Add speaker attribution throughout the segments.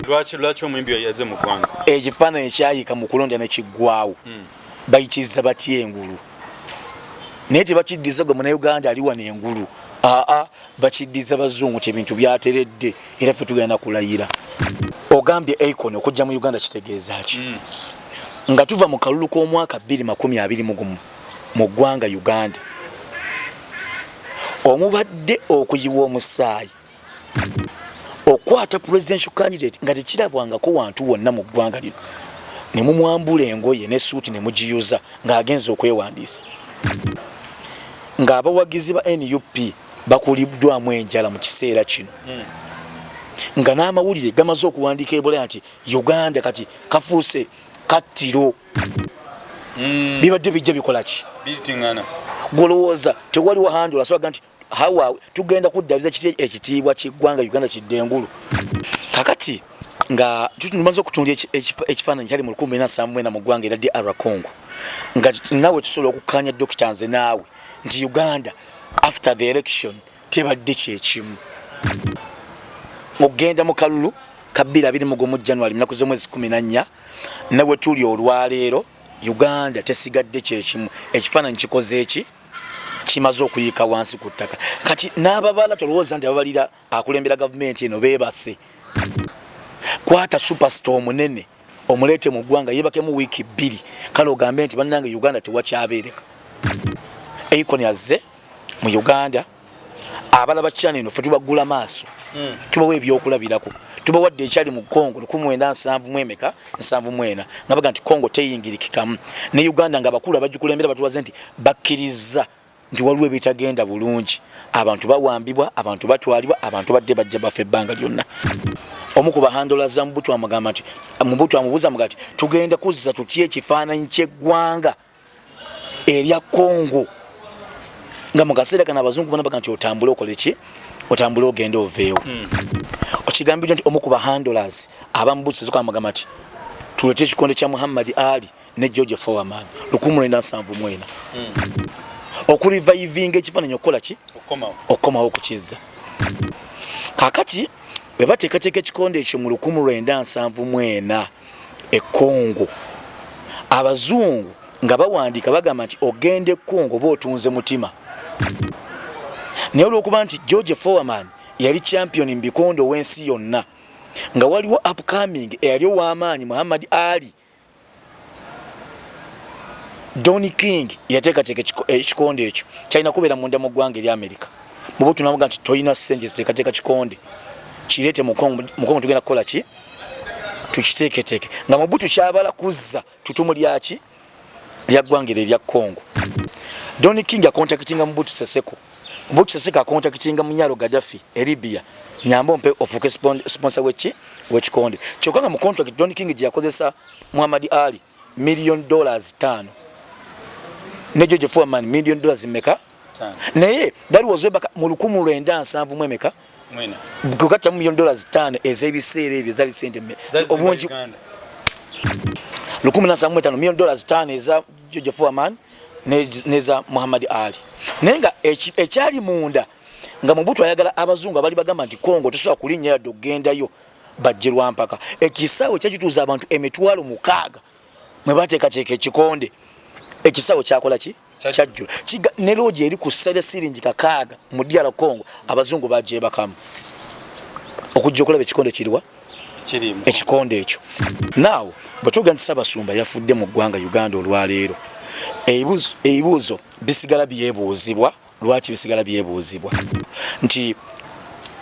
Speaker 1: Lwaki omuyimbi yaze mu ggwanga?
Speaker 2: Ekifaananyi ekyayiika mu kulonda ne kiggwawo, bayikiriza batya engulu? Naye tebakiddiza gwe Munauganda ali wano engulu, aa, bakiddiza bazungu nti ebintu byateredde era ffe tugenda kulayira. Ogambye Akon okujja mu Uganda kitegeeza ki? Nga tuva mu kalulu k'omwaka 2021 mu ggwanga Uganda, omubadde okuyiwa omusaayi okwata presidential candidate nga tekirabwangako wantu wonna mu ggwanga lino, ne mumwambula engoye ne suuti ne mugiyuza ng'agenza okwewandiisa, ng'abawagizi ba NUP bakuliddwamu enjala mu kiseera kino, nga n'amawulire gamaze okuwandiika ebulaya nti Uganda kati kafuuse kattiro. Bibadde bijja bikola ki? Golowooza tewaliwo handula asobola nti hawa tugenda kuddabiza kiti ekitiibwa ky'eggwanga Uganda kidde engulu. Kakati nga tumaze okutunula ekifaananyi kyali mu 1974 mu ggwanga erya DR Congo, nga naawe tusobola okukkaanya, dokita, nze naawe, nti Uganda after the election tebadde kyekimu. Okugenda mu kalulu ka 2021 January, munaku z'omwezi 14, ne we tuli olwaleero, Uganda tesigadde kyekimu. Ekifaananyi kikoze eki kimaze okuyiika wansi ku ttaka. Kati n'ababala, tolowooza nti ababalira akulembera gavumenti eno beebase. Kwata superstar omunene omuleete mu ggwanga yeebakemu wiiki 2, kale ogambe nti bannange, Uganda tewakyabeereka. Akon azze mu Uganda. Abalaba channel eno, ffe tubaggula maaso, tubawa ebyokulabirako. Tubawadde ekyali mu Congo 1970 emeka, 74, nga baga nti Congo teyingirikikamu, ne Uganda nga abakulu abagikulembera batuwaze nti bakkiriza nti waliwo ebitagenda bulungi, abantu bawambibwa, abantu batwalibwa, abantu badde bajja bafa ebbanga lyonna. Omu ku bahandola za Mobutu amugamba nti, Mobutu amubuuza muga nti, tugenda kuzza tutya ekifaananyi ky'eggwanga erya Congo, nga mu kaseera kano abazungu bona baga nti otambule okole ki, otambule ogende oveewo? Okigambiddwa nti omu ku bahandlers aba Mobutu Sese amugamba nti tuleete ekikonde kya Muhammad Ali ne George Foreman 1974, okurevivinga ekifaananyi, okukola ki, okukomawo, okukizza. Kakati bwe bateekateeka ekikonde ekyo mu 1974 e Congo, abazungu nga bawandiika bagamba nti ogenda e Congo oba otunze mutima. Naye olwokuba nti George Foreman yali champion mu bikonde ow'ensi yonna, nga waliwo upcoming eyali ow'amaanyi Muhammad Ali, Don King yateekateeka ekikonde ekyo kyalina kubeera munda mu ggwanga eri America. Mobutu namuga nti tolina ssente ziteekateeka kikonde, kireete mu Kongo, tugenda kukola ki, tukiteeketeeke. Nga Mobutu kyabala kuzza tutumu lyaki lya ggwanga eryo erya Congo. Don King akontakitinga Mobutu Seseko, Mobutu Seseko akontakitinga Munyaro Gaddafi e Libya, nyamba ompe ofuuke sponsor weki wekikonde. Kyokka nga mu contract Don King gye yakozesa Muhammad Ali $5 million, ne George Foreman million dollars meka? Naye that was way back mu 1970 emeka, kugattamu $5 million ez'ebiseera ebyo zali sente obungi 175, $5 million eza George Foreman neza Muhammad Ali. Naye nga ekyali munda nga Mobutu ayagala abazungu abali bagamba nti Congo tosobola kulinnya yadde okugendayo bajje lwampaka. Ekisaawe kyakituuza abantu 60,000 mwe bateekateeka ekikonde. Ekisaawe kyakola ki? Kyajjula. Ne loogi eri ku ssale siringi 6 mu DR Congo, abazungu bagyebakamu okujja okulaba ekikonde kiriwa, ekikonde ekyo. Naawe bwe tuga nti Ssaabasumba yafudde mu ggwanga Uganda olwaleero, ebibuuzo bisigala byebuuzibwa. Lwaki bisigala byebuuzibwa? Nti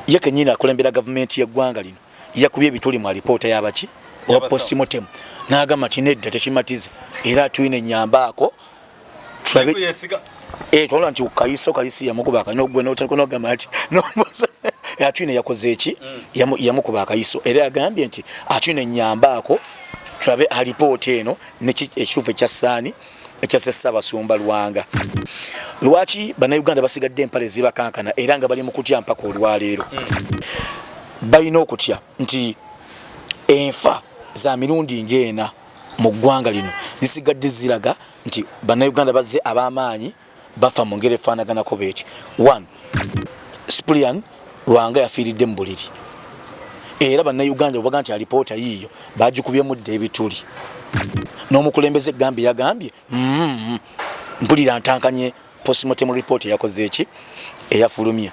Speaker 2: ye kenyini akulembera gavumenti y'eggwanga lino yakubye ebituli mu alipoota y'abaki owa postmortem, n'agamba nti nedda, tekimatiza, era atwine nyambaako tulabe. Twalaba nti kayiso kalisi yamukuba akanogwe nogamba nti Atwine yakoze eki? Yamukuba akayiso, era yagambye nti Atwine nyambaako tulabe alipoota eno ekituufu ekya saani ekyase Ssaabasumba Lwanga. Lwaki Bannayuganda basigadde empale zibakankana era nga bali mu kutya mpaka olwaleero? Balina okutya nti enfa za mirundi ng'ena mu ggwanga lino zisigadde ziraga nti Bannayuganda bazze ab'amaanyi bafa mu ngeri efaanaganako beeti. One, Cyprian Lwanga yafiiridde mu buliri. Era bannayuganda obaga nti alipoota yiiyo bagikubyemu dda ebituli. N'omukulembeze Gambye yagambye mpulira ntankanye postmortem report eyakoze eki eyafulumye.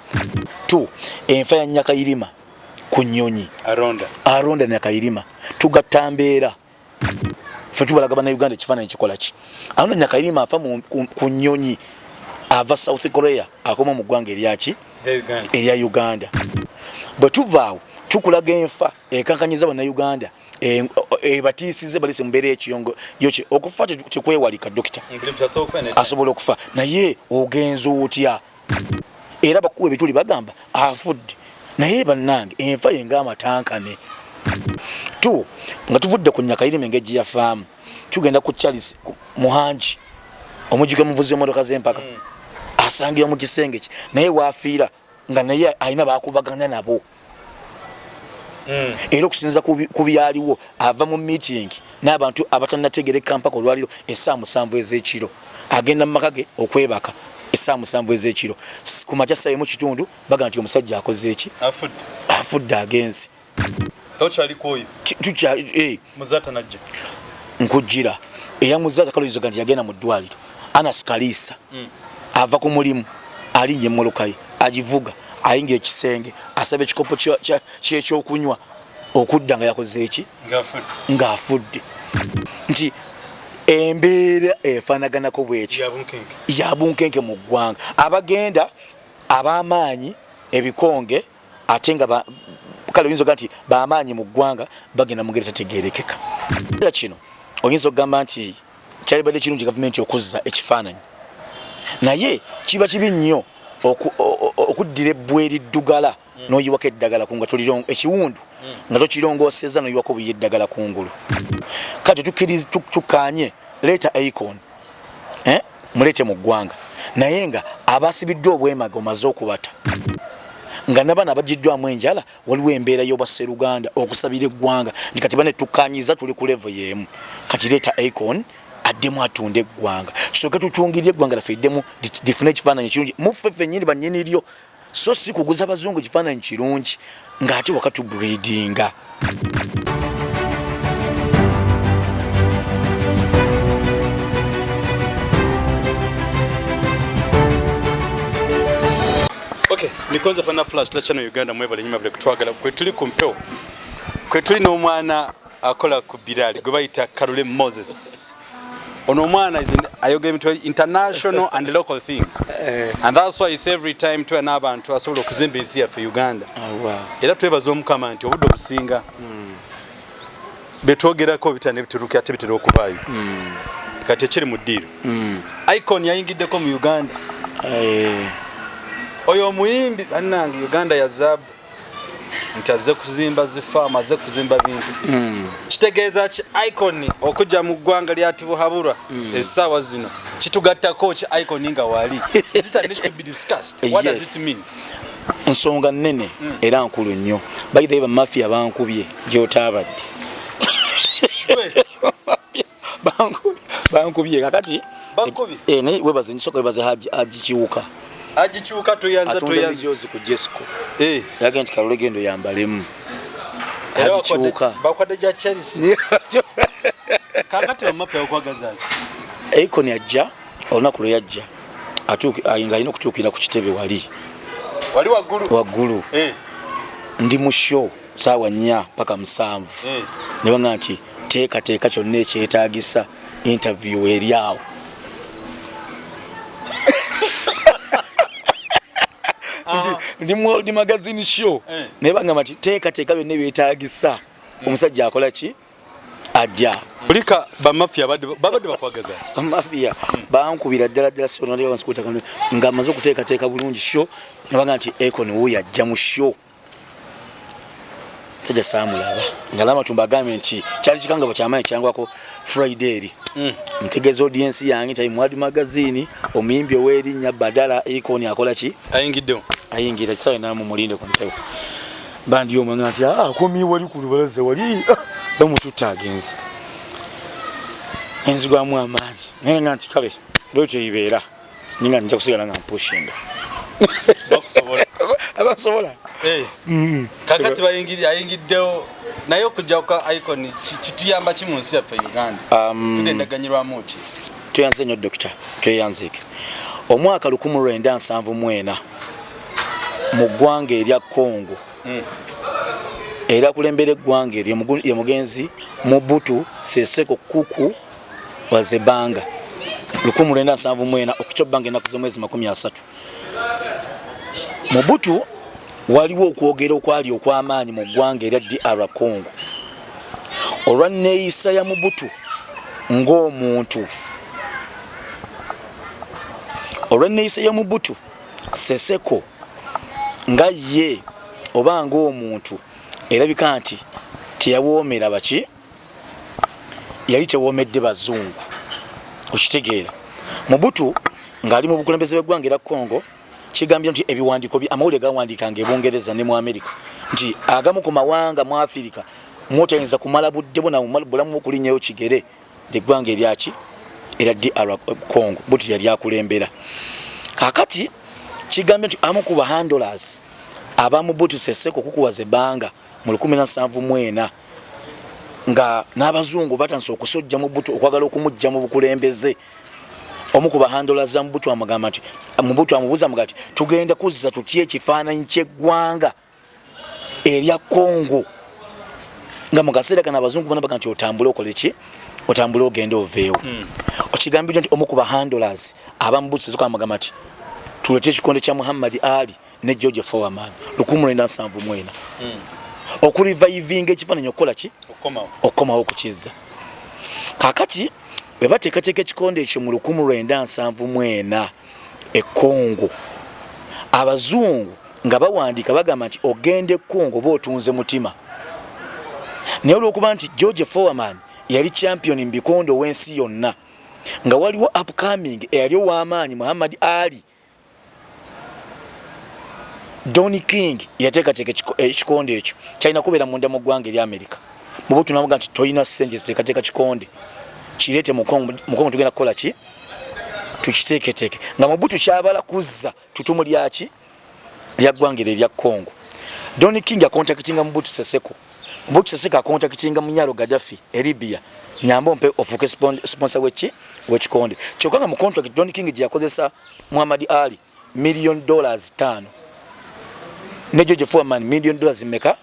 Speaker 2: 2 enfa ya Nyakayirima ku nnyonyi Aronda Nyakayirima tugatta mbeera ffe tubalaga bannayuganda ekifaananyi kikola ki. Aronda Nyakayirima afa ku nnyonyi ava South Korea akoma mu ggwanga eryaki erya Uganda. Bwe tuva awo tukulaga enfa ekankanyiza bannayuganda ebatiisize balise mu mbeera ekiyongo yoki okufa tekwewalika dokita asobola okufa naye ogenza otya. Era bakuwa ebituli bagamba afudde naye bannange enfa ye ng'amatankane. 2 nga tuvudde ku Nyakayirima engeri gye yafaamu tugenda ku Charles Muhangi omujjuke muvuzi w'emmotoka z'empaka asangira mu kisenge kye naye waafiira nga naye alina bakubaganya nabo. Era okusinza ku byaliwo ava mu meeting n'abantu abatannategereka mpaka olwaliro essaawa 7 ez'ekiro agenda mu maka ge okwebaka essaawa 7 ez'ekiro ku makya ssaawa 1:15 bagamba nti omusajja akoze eki afudde agenze. Nkujjira eyamuzaata kaluyinza nti yagenda mu ddwaliro. Anas Kalisa ava ku mulimu alinnya emmotoka ye agivuga ayingira ekisenge asaba ekikopo ky'ekyokunywa okudda nga yakoze eki ng'afudde. Nti embeera efaanaganako bwetyo ya bunkenke mu ggwanga. Abagenda ab'amaanyi ebikonge ate nga kale oyinza okugamba nti b'amaanyi mu ggwanga bagenda mu ngeri etategeerekeka. Era kino oyinza okugamba nti kyalibadde kirungi gavumenti okuzza ekifaananyi, naye kiba kibi nnyo okuddira ebbwa eriddugala n'oyiwako eddagala ku nga ekiwundu nga tokirongoosezza n'oyiwako obuyi eddagala kungulu. Kati tukkaanye leeta Akon muleete mu ggwanga naye nga abasibiddwa obwemage omaze okubata nga n'abaana abagiddwamu enjala waliwo embeera y'obwasseruganda okusabira eggwanga nti kati bane tukkaanyiza tuli ku level y'emu. Kati leeta Akon addemu atunde eggwanga tusooke tutungirye eggwanga laffe liddemu lifune ekifaananyi kirungi muffe ffennyini bannyini lyo, so si kuguza bazungu kifaananyi kirungi ng'ate wakati breedinga.
Speaker 1: Okay, nikonza fana flash la channel Uganda mwebale nyuma bale kutwagala kwe tuli ku mpewo kwe tuli n'omwana akola ku Birali gwe bayita Kalule Moses. Ono omwana ayogera ebintu international and local things and that's why it's every time tuba n'abantu asobola okuzimba ensi yaffe Uganda. Era twebaza Omukama nti obudde obusinga betwogerako bitera ne bituruka ate bitera okubaayo. Kati ekiri mu ddiiro Icon yayingiddeko mu Uganda. Oyo omuyimbi bannange Uganda ya zaabu nti azze kuzimba zifaamu azze kuzimba bintu. Kitegeeza ki Icon okujja mu ggwanga lya Tibuhaburwa essaawa zino kitugattako ki Icon nga wali? Is it an issue to be discussed? What does it mean?
Speaker 2: Nsonga nnene era nkulu nnyo. By the way bamafia bankubye gy'otaabadde. Bankubye kakati naye webaze nsooka webaze Haji Kiwuka.
Speaker 1: Haji Kiwuka tuyanza
Speaker 2: tuyanza emijoozi ku Jesco. Yagenda nti Kalule gendo yambalemu. Haji Kiwuka
Speaker 1: bakwadde gya Chelsea. Kakati bamafia bakwagaza ki?
Speaker 2: Akon ajja olunaku lwe yajja nga alina okutuukira ku kitebe wali
Speaker 1: wali waggulu
Speaker 2: waggulu. Ndi mu show saawa 4 paka 7 ne banga nti teekateeka kyonna ekyetaagisa interview eri awo. Ndi mu World Magazine show naye bangamba nti teekateeka byonna ebyetaagisa omusajja akola ki ajja.
Speaker 1: Kulika bamafia babadde bakwagaza ki?
Speaker 2: Bamafia bankubira ddala ddala nga amaze okuteekateeka bulungi show ne bagamba nti Akon wuuyo ajja mu show. Sajja saamulaba nga Lamatumba agambye nti kyali kikangabwa kyamaanyi kyangwako Friday eri. Ntegeeza audience yange nti mu World Magazine omuyimbi ow'erinnya Badala Akon akola ki?
Speaker 1: Ayingiddewo.
Speaker 2: Ayingira kisaawe naamu mulinde ku ntebe. Bandi omwe nti akomye wali ku lubalaza wali bamututte agenze. Enzigwamu amaanyi naye nga nti kale bwetyo ibeera ninga nja kusigala nga mpushinga.
Speaker 1: Bakusobola.
Speaker 2: Abasobola.
Speaker 1: Eh. Kakati ayingiddewo naye okujja kwa Akon kituyamba ki mu nsi yaffe Uganda? Tugenda ganyirwamu ki?
Speaker 2: Tweyanze nnyo dokita, tweyanzeeke. Omwaka 1974 mu ggwanga erya Congo, era akulembera eggwanga eryo ye mugenzi Mobutu Seseko Kuku Wazebanga, 1974 Oktoba nga ennaku z'omwezi 30. Mobutu, waliwo okwogera okwali okw'amaanyi mu ggwanga erya DR Congo olwa neeyisa ya Mobutu ng'omuntu, olw'enneeyisa ya Mobutu Seseko nga ye oba ng'omuntu erabika nti teyawoomera baki, yali tewoomedde bazungu. Okitegeera, Mobutu ng'ali mu bukulembeze bw'eggwanga era Congo, kigambye nti ebiwandiiko, amawulire gawandiikanga e Bungereza ne mu Amerika nti agamu ku mawanga mu Afirika mwotayinza kumala budde bwona bulamu okulinnyayo kigere, eggwanga eryaki erya DR Congo Mobutu yali akulembera. Kakati kigambye nti amu ku bahandlers aba Mobutu Seseko kukuwaza ebbanga mu 1974 nga n'abazungu batandise okusojja Mobutu, okwagala okumujja mu bukulembeze, omu ku bahandlers za Mobutu amugamba nti, Mobutu amubuuza amuga nti, tugenda kuzza tutya ekifaananyi ky'eggwanga erya Congo nga mu kaseera kano abazungu bona baga nti otambule okole ki, otambule ogende oveewo? Okigambiddwa nti omu ku bahandlers aba Mobutu Seseko amugamba nti tulete ekikonde kya Muhammad Ali ne George Foreman 1974 okurevivinga ekifaananyi, okukola ki, okukomawo, okukizza. Kakati bwe bateekateeka ekikonde ekyo mu 1974 e Congo, abazungu nga bawandiika bagamba nti ogenda e Congo oba otunze mutima. Naye olwokuba nti George Foreman yali champion mu bikonde ow'ensi yonna, nga waliwo upcoming eyali ow'amaanyi Muhammad Ali, Don King yateekateeka ekikonde ekyo kyalina kubeera munda mu ggwanga erya Amerika. Mobutu namuga nti tolina ssente ziteekateeka kikonde, kireete mu Kongo, tugenda kukola ki, tukiteeketeeke. Nga Mobutu kyabala kuzza tutumu lyaki lya ggwanga eryo erya Congo. Don King acontactinga Mobutu Seseko, Mobutu Seseko acontactinga Munyaro Gaddafi e Libya, nyamba ompe ofuuke sponsor weki wekikonde. Kyokka nga mu contract Don King gye yakozesa Muhammad Ali $5 million ne George Foreman $million meka?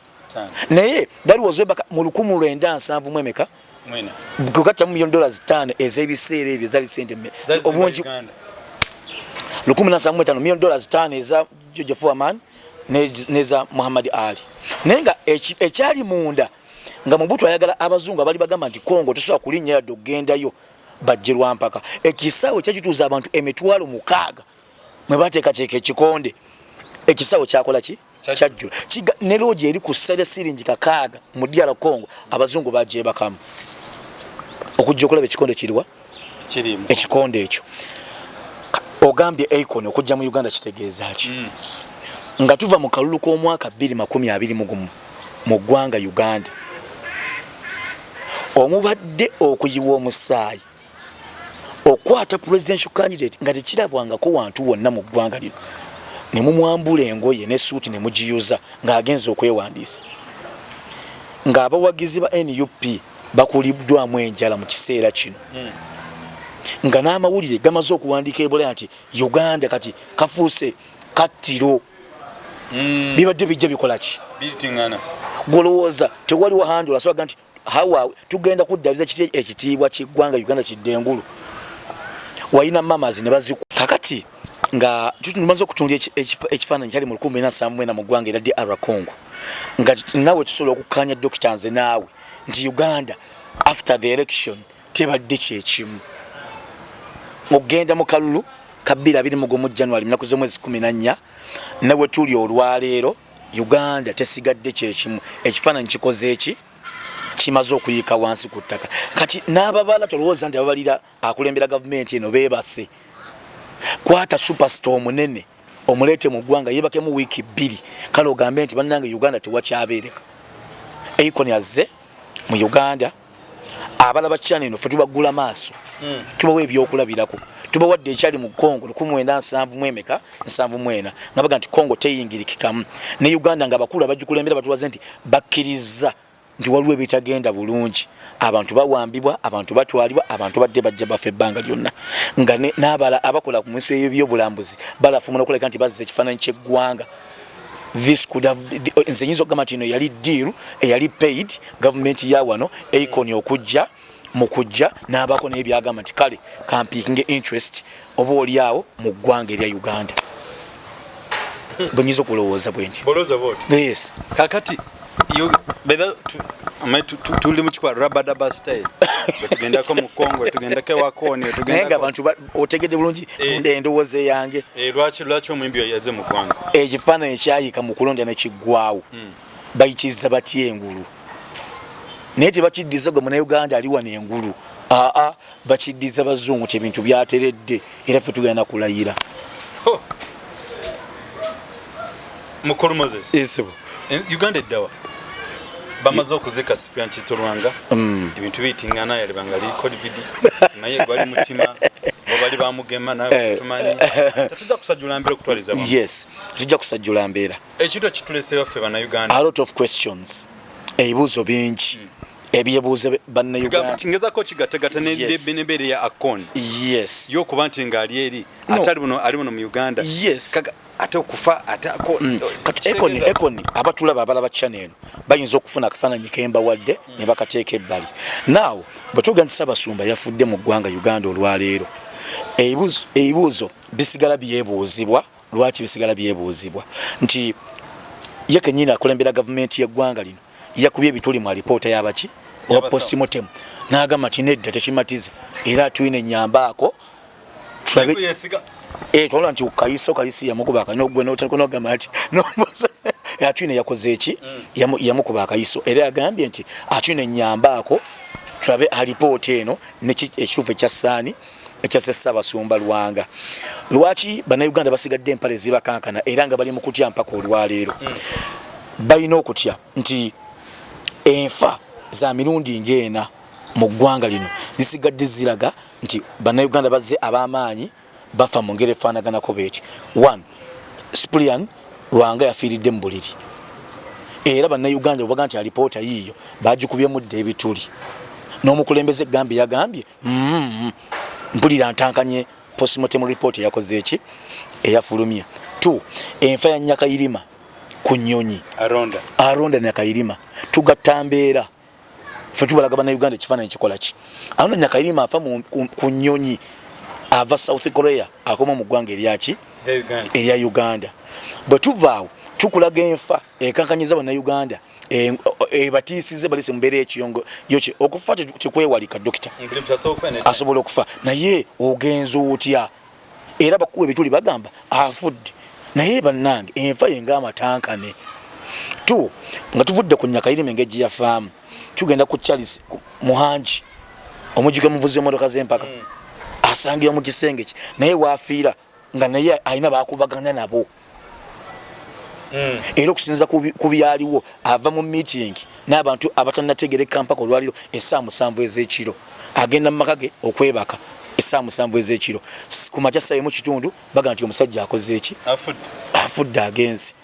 Speaker 2: Naye that was way back mu 1970 emeka, kugattamu $5 million ez'ebiseera ebyo zali sente obungi 175, $5 million eza George Foreman neza Muhammad Ali. Naye nga ekyali munda nga Mobutu ayagala abazungu abali bagamba nti Congo tosobola kulinnya yadde okugendayo bajje lwampaka. Ekisaawe kyakituuza abantu 60,000 mwe bateekateeka ekikonde. Ekisaawe kyakola ki, kyajjula ne loogi eri ku ssale siringi 6 mu DR Congo. Abazungu bagyebakamu okujja okulaba ekikonde kiriwa, ekikonde ekyo. Ogambye Akon okujja mu Uganda kitegeeza ki? Nga tuva mu kalulu k'omwaka 2021 mu ggwanga Uganda omubadde okuyiwa omusaayi okwata presidential candidate nga tekirabwangako wantu wonna mu ggwanga lino, ne mumwambula engoye ne suuti ne mugiyuza ng'agenza okwewandiisa, ng'abawagizi ba NUP bakuliddwamu enjala mu kiseera kino, nga n'amawulire gamaze okuwandiika ebulaya nti Uganda kati kafuuse kattiro, bibadde bijja bikola ki? Golowooza tewaliwo handle asobola nti hawa tugenda kuddabiza kiti ekitiibwa ky'eggwanga Uganda kidde engulu? Walina mamas ne baziku. Kakati nga tumaze okutunda ekifaananyi kyali mu 1974 mu ggwanga era DR Congo, nga naawe tusobola okukkanya, dokita, nze naawe, nti Uganda after the election tebadde kyekimu. Okugenda mu kalulu ka 2021 January munaku z'omwezi 14 ne we tuli olwaleero, Uganda tesigadde kyekimu. Ekifaananyi kikoze eki, kimaze okuyiika wansi ku ttaka. Kati n'ababala, tolowooza nti ababalira akulembera gavumenti eno beebase. Kwata superstar omunene omuleete mu ggwanga yeebakemu wiiki 2, kale ogambe nti bannange Uganda tewakyabeereka. Akon azze mu Uganda, abalaba channel eno, ffe tubagula maaso, tubawa ebyokulabirako. Tubawadde ekyali mu Congo 1974, nga baga nti Congo teyingirikikamu ne Uganda, nga abakulu abagikulembera batuwaze nti bakkiriza nti waliwo ebitagenda bulungi, abantu bawambibwa, abantu batwalibwa, abantu badde bajja bafa ebbanga lyonna, nga n'abala abakola ku munsi y'ebyobulambuzi balafumuna okulabika nti bazza ekifaananyi ky'eggwanga. This could have, nze nyinza okugamba nti ino yali deal eyali paid gavumenti ya wano Akon okujja mu kujja n'abaako naye byagamba nti kale kampikinge interest oba oli awo mu ggwanga erya Uganda, bwe nyinza okulowooza bwe nti.
Speaker 1: Bolooza bwoti?
Speaker 2: Yes.
Speaker 1: Kakati tuli mukikwa rabadaba style, tugendako mu Congo, tugendako ewakoni.
Speaker 2: Naye nga abantu otegedde bulungi endowooza eyange.
Speaker 1: Lwaki omuyimbi oyo yaze mu ggwanga?
Speaker 2: Ekifaananyi ekyayika mu kulonda nekiggwawo, bayikiriza batya engulu? Naye tebakiddiza gwe Munauganda ali wano engulu, aa, bakiddiza bazungu ti ebintu byateredde era ffe tugenda kulayira.
Speaker 1: Ho! Mukulu Moses.
Speaker 2: Esebo.
Speaker 1: Uganda eddawa? Bamaze okuzika Cyprian Kizito Lwanga, ebintu biyitingana, yalibanga li COVID, simanyi gwali mutima bali bamugema, nawe tumanyi tetujja kusajjula mbeera okutwaliza wamu.
Speaker 2: Yes, tujja kusajjula mbeera.
Speaker 1: Ekintu ekituleseyo ffe Bannayuganda?
Speaker 2: A lot of questions, ebibuuzo bingi ebyebuuza Bannayuganda.
Speaker 1: Ngezako kigattagatta n'embeera ya Akon yokuba nti ng'ali eri
Speaker 2: No.
Speaker 1: ate ali buno, ali buno mu Uganda. Kaga, ate okufa ate ako
Speaker 2: Kati Akon abatulaba abalaba channel eno bayinza okufuna akafaananyi kembawadde ne bakateeka ebbali. Naawe bwe tuga nti Ssaabasumba yafudde mu ggwanga Uganda olwaleero, ebibuuzo bisigala byebuuzibwa. Lwaki bisigala byebuuzibwa? Nti ye kennyini akulembera gavumenti y'eggwanga lino yakubye ebituli mu alipoota y'abaki owa
Speaker 1: Y'abasawo.
Speaker 2: postmortem n'agamba nti nedda, tekimatiza, era atwine enyambaako tulabe.
Speaker 1: Yesiga.
Speaker 2: Twalaba nti Kayiso Kalisi yamukuba akanogwe nogamba nti Atwine yakoze eki, yamukuba akayiso, era yagambye nti Atwine nyambaako tulabe alipoota eno ekituufu ekya saani ekyase Ssaabasumba Lwanga. Lwaki Bannayuganda basigadde empale zibakankana era nga bali mu kutya mpaka olwaleero? Balina okutya nti enfa za mirundi ng'ena mu ggwanga lino zisigadde ziraga nti Bannayuganda bazze ab'amaanyi bafa mu ngeri efaanaganako beeti. One, Cyprian Lwanga yafiiridde mu buliri, era Bannayuganda bwebaga nti alipoota yiiyo bagikubyemu dda ebituli n'omukulembeze gambye yagambye, mpulira ntankanye postmortem report eyakoze eki eyafulumye." Two, enfa ya Nyakayirima ku nnyonyi.
Speaker 1: Aronda.
Speaker 2: Aronda Nyakayirima, tugatta mbeera, ffe tubalaga Bannayuganda ekifaananyi kikola ki. Aronda Nyakayirima afa ku nnyonyi ava South Korea akoma mu ggwanga eryaki?
Speaker 1: Uganda.
Speaker 2: Erya Uganda. Bwe tuvaawo tukulaga enfa ekankanyiza Bannayuganda, ebatiisize balise mu mbeera ekiyongo yoki. Okufa tekwewalika, dokita. Asobola okufa naye ogenza otya? Era bakuwa ebituli bagamba afudde, naye bannange enfa ye ngaamatankane tu. Nga tuvudde ku Nyakayirima engeri gye yafaamu, tugenda ku Charles Muhangi, omujiga muvuzi w'emmotoka z'empaka, asangibwa mu kisenge kye naye waafiira nga naye alina bakubaganya nabo. Era okusinza ku byaliwo, ava mu meeting n'abantu abatanategereka mpaka olwaliro essaawa 7 ez'ekiro, agenda mu maka ge okwebaka essaawa 7 ez'ekiro. Ku makya ssaawa 1:15 baga nti omusajja akoze eki?
Speaker 1: Afudde.
Speaker 2: Afudde, agenze.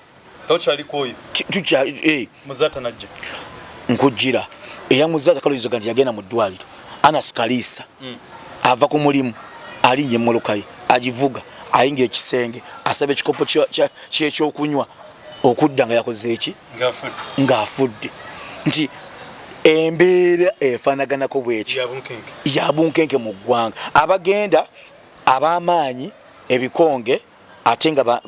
Speaker 1: Tokyaliko oyo.
Speaker 2: Tukya.
Speaker 1: Muzata najja.
Speaker 2: Nkujjira eyamuzaata kaluyinza nti yagenda mu ddwaliro. Anas Kaliisa ava ku mulimu, alinnya emmoloka ye, agivuga, ayingira ekisenge, asaba ekikopo kyekyokunywa, okudda nga yakoze eki?
Speaker 1: Ng'afudde.
Speaker 2: Ng'afudde. Nti embeera efaanaganako bwetyo.
Speaker 1: Yabunkenke.
Speaker 2: Yabunkenke mu ggwanga, abagenda ab'amaanyi ebikonge, ate nga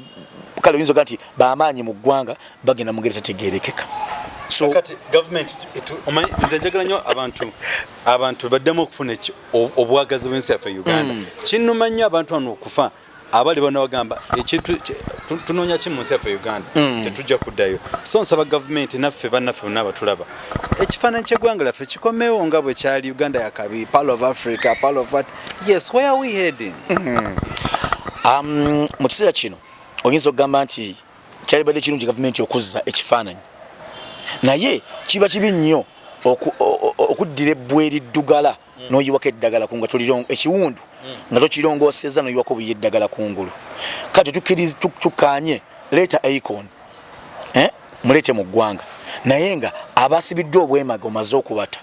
Speaker 2: kale oyinza oga nti b'amaanyi mu ggwanga bagenda mu ngeri tategerekeka. So
Speaker 1: kati gavumenti omanyi nze njagala nnyo abantu baddemu okufuna obwagazi bw'ensi yaffe Uganda. Kinnuma nnyo abantu bano okufa abali bano bagamba ekintu tunoonya ki mu nsi yaffe Uganda, tetujja kuddayo. So nsaba gavumenti naffe bannaffe bonna abatulaba, ekifaananyi ky'eggwanga lyaffe kikomewo nga bwe kyali, Uganda yakabi, pearl of Africa, pearl of what? Yes, where are we heading?
Speaker 2: Mu kiseera kino oyinza okugamba nti kyalibadde kirungi gavumenti okuzza ekifaananyi, naye kiba kibi nnyo okuddira ebbwe eriddugala. N'oyiwako eddagala ku nga toliro ekiwundu nga tokirongoosezza, n'oyiwako buyi eddagala kungulu. Kati tukkaanye, leeta Akon, eh? Muleete mu ggwanga, naye nga abasibiddwa obwemaga omaze okubata,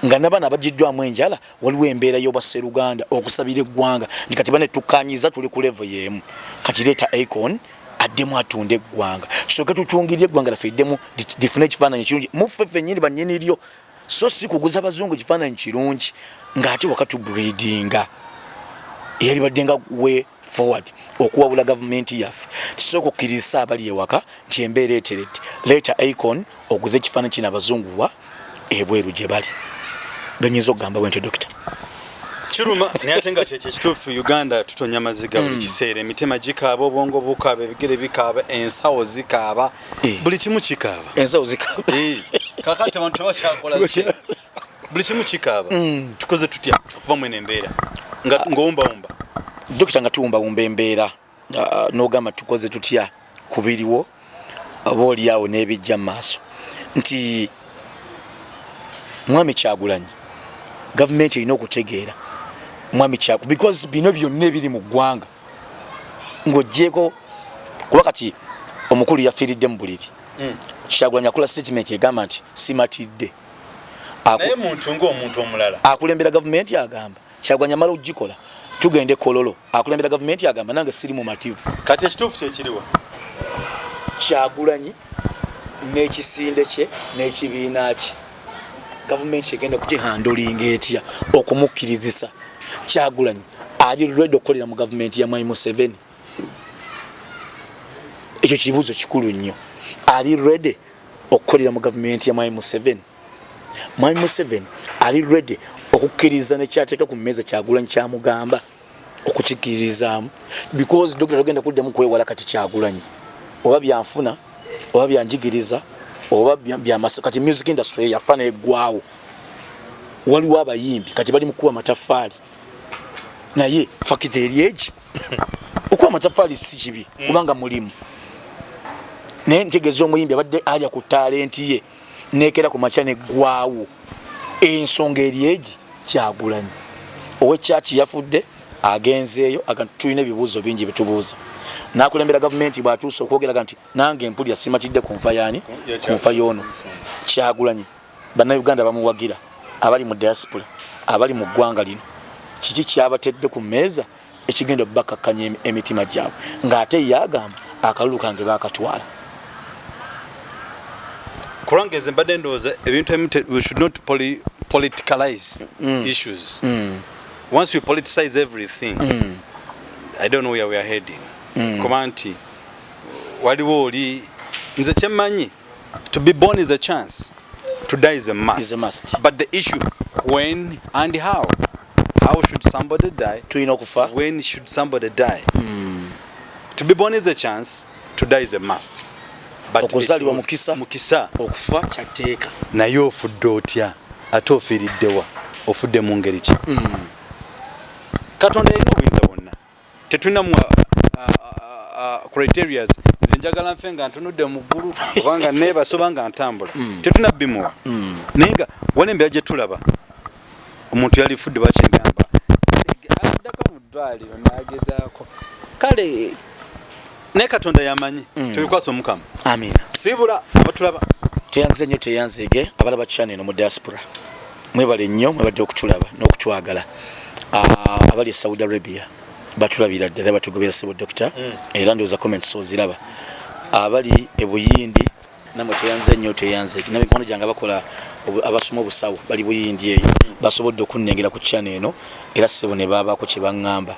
Speaker 2: nga nabaana abagiddwamu enjala, waliwo embeera y'obwasseruganda okusabira eggwanga nti kati bane tukkanyiza, tuli ku level y'emu. Kati leeta Akon addemu atunde eggwanga, tusooke tutungirye eggwanga laffe eddemu lifune ekifaananyi kirungi muffe ffennyini bannyini lyo, so si kuguza bazungu kifaananyi kirungi ng'ate wakati breedinga. Eyalibadde nga way forward okuwabula gavumenti yaffe, tusooka okukkirizisa abali ewaka nti embeera eteredde, leeta Akon oguze ekifaananyi kino abazungu wa ebweru gye bali. Benyinza okugamba bwe ntyo, dokita.
Speaker 1: Kiruma, naye ate nga kyekyo ekituufu. Uganda tutonya maziga buli kiseera, emitima gikaaba, obwongo bukaaba, ebigere bikaaba, ensawo zikaaba, buli kimu kikaaba.
Speaker 2: Ensawo zikaaba.
Speaker 1: Kakati abantu tebakyakola ki, buli kimu kikaaba. Tukoze tutya okuva mwene embeera nga ng'owumbawumba?
Speaker 2: Dokita, nga tuwumbawumba embeera, n'ogamba tukoze tutya ku biriwo oba oliawo n'ebijja mu maaso, nti mwami Kyagulanyi, gavumenti erina okutegeera mwami Kyagu, because bino byonna ebiri mu ggwanga ng'ogyeko kuba kati omukulu yafiiridde mu buliri. Kyagulanyi akola statement egamba nti simatidde.
Speaker 1: Naye muntu ng'omuntu omulala.
Speaker 2: Akulembera gavumenti agamba, Kyagulanyi amala okugikola, tugende Kololo, akulembera gavumenti agamba nange siri mumativu.
Speaker 1: Kati ekituufu kyekiriwa?
Speaker 2: Kyagulanyi n'ekisinde kye n'ekibiina kye, gavumenti egenda kukihandlinga etya okumukkirizisa? Kyagulanyi ali ready okukolera mu gavumenti ya mwami Museveni? Ekyo kibuuzo kikulu nnyo. Ali ready okukolera mu gavumenti ya mwami Museveni? Mwami Museveni ali ready okukkiriza nekyateeka ku mmeeza Kyagulanyi kyamugamba okukikkiririzaamu? Because dokita, togenda kuddamu kwewala kati Kyagulanyi, oba byanfuna oba byanjigiriza oba byamasa. Kati music industry yafa neggwawo, waliwo abayimbi kati bali mukuba mataffaali, naye fact eri egi, okuba amataffaali si kibi kubanga mulimu, naye ntegeeza omuyimbi abadde alya ku talent ye nekera ku makya neggwawo. Ensonga eri egi, Kyagulanyi owekyaki yafudde agenzeeyo, tulina ebibuuzo bingi byetubuuza. Nakulembera gavumenti bwatuuse okwogeraga nti nange mpulira simatidde ku nfa yaani, ku nfa y'ono Kyagulanyi. Bannayuganda bamuwagira abali mu diaspora, abali mu ggwanga lino, kiki kyabatedde ku mmeeza ekigenda okubakakkanya emitima gyabwe, ng'ate ye agamba akalulu kange bakatwala?
Speaker 1: Kulwange nze mbadde ndowooza ebintu ebimu we should not politicalize issues. Once we politicize everything, I don't know where we are heading, kuba nti waliwo oli, nze kyemmanyi, to be born is a chance, to die is a must.
Speaker 2: Is a must.
Speaker 1: But the issue, when and how. How should somebody die?
Speaker 2: Tulina okufa.
Speaker 1: When should somebody die? To be born is a chance, to die is a must. But
Speaker 2: Okuzaalibwa mukisa.
Speaker 1: Mukisa.
Speaker 2: Okufa kyatteeka.
Speaker 1: Naye ofudde otya, ate ofiiriddewa, ofudde mu ngeri ki? Katonda yalina obuyinza bwonna, tetulinamu criterias. Nze njagala nfe nga ntunudde mu ggulu, oba nga neebase, oba nga ntambula. Tetulina bimuwa, naye nga wala embeera gye tulaba, omuntu yalifudde bakigamba addako mu ddwaliro n'agezaako, kale naye Katonda yamanyi. Tubikwasa Omukama.
Speaker 2: Amina.
Speaker 1: Siibula abatulaba.
Speaker 2: Teyanze nnyo, teyanzeege abalaba channel eno mu diaspora, mwebale nnyo, mwebadde okutulaba n'okutwagala. Abali e Saudi Arabia batulabira ddala, batugobera sebo dokita, era ndowooza comments oziraba. Abali e Buyindi namwe teyanze nnyo, teyanze namikwano gyange abakola abasoma obusawo bali Buyindi eyo, basobodde okunnengera ku channel eno, era ssebo ne babaako kye baŋŋamba.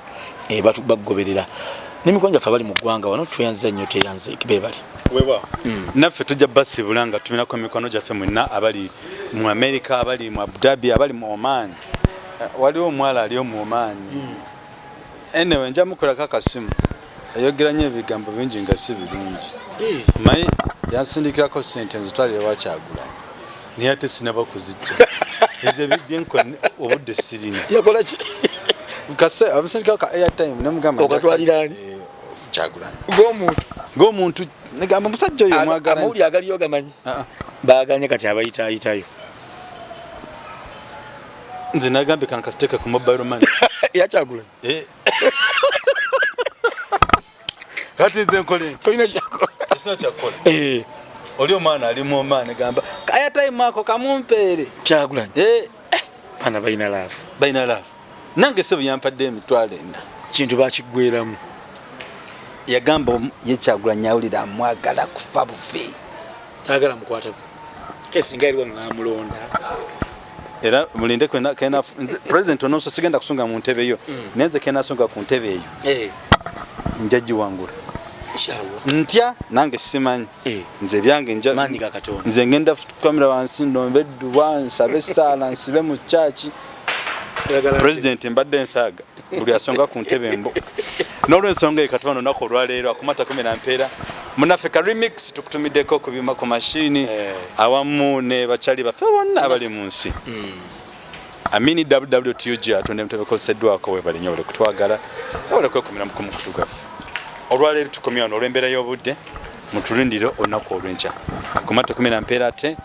Speaker 2: Bagoberera n'emikwano gyaffe abali mu ggwanga wano, tweyanze nnyo, teyanze, beebale.
Speaker 1: Wewa naffe tujja basibula nga tumirako emikwano gyaffe mwenna abali mu America, abali mu Abu Dhabi, abali mu Oman. Waliwo omuwala aliyo mu Oman. Anyway, nja mukolako akasimu, ayogera nnyo ebigambo bingi nga si birungi. Manyi yansindikirako sente nzitwalire wakyagulanyi, naye ate sinaba kuzijja. Ezo ebyenko obudde sirina.
Speaker 2: Yakola ki?
Speaker 1: Kase amusindikako ka airtime, nemugamba
Speaker 2: Okatwalira ani?
Speaker 1: Kyagulanyi.
Speaker 2: Ng'omuntu.
Speaker 1: Ng'omuntu, negamba omusajja oyo mwagala.
Speaker 2: Amawulire agaliyo gamanyi.
Speaker 1: Ah, ah.
Speaker 2: Baganye kati abayitaayitayo.
Speaker 1: Nze nagambye kankasiteeke ku mobile money.
Speaker 2: Yakyagula.
Speaker 1: Eh. Kati nze nkole nti
Speaker 2: Tolina kyakola.
Speaker 1: Sina kyakukola.
Speaker 2: Eh.
Speaker 1: Oli omwana ali mu omaani gamba kaya time ako kamumpeere.
Speaker 2: Kyagulanyi.
Speaker 1: Eh.
Speaker 2: Baana balina laavu.
Speaker 1: Balina laavu. Nange sebo yampadde 400,000.
Speaker 2: Kintu bakiggweramu.
Speaker 1: Yagamba ye Kyagulanyi awulira amwagala kufa bufi.
Speaker 2: Tayagala mukwatako. Kesi nga eriwo n'amulonda.
Speaker 1: Era mulinde kwena kena president ononso sigenda kusunga mu ntebe yo. Naye nze kena asunga ku ntebe eyo. Nja giwangula.
Speaker 2: Inshallah.
Speaker 1: Ntya nange simanyi. Nze byange nja
Speaker 2: Maanyi ga Katonda.
Speaker 1: Nze ngenda kukamira wansi ndombe edduwa nsabe essaala nsibe mu church. President mbadde nsaaga buli asonga ku ntebe mbo. N'olwensonga eyo katuba olunaku olwaleero akumata kumi na mpeera munaffe ka remix tukutumiddeko ku bima ku mashini awamu ne bakyali baffe bonna abali mu nsi. Amini WWTUG atonde mutebe koseddwako webale nnyo bale kutwagala webale kwekumira mu kumukutu gwaffe. Olwaleero tukomye wano olw'embeera y'obudde, mutulindire olunaku olw'enkya akumata kumi na mpeera ate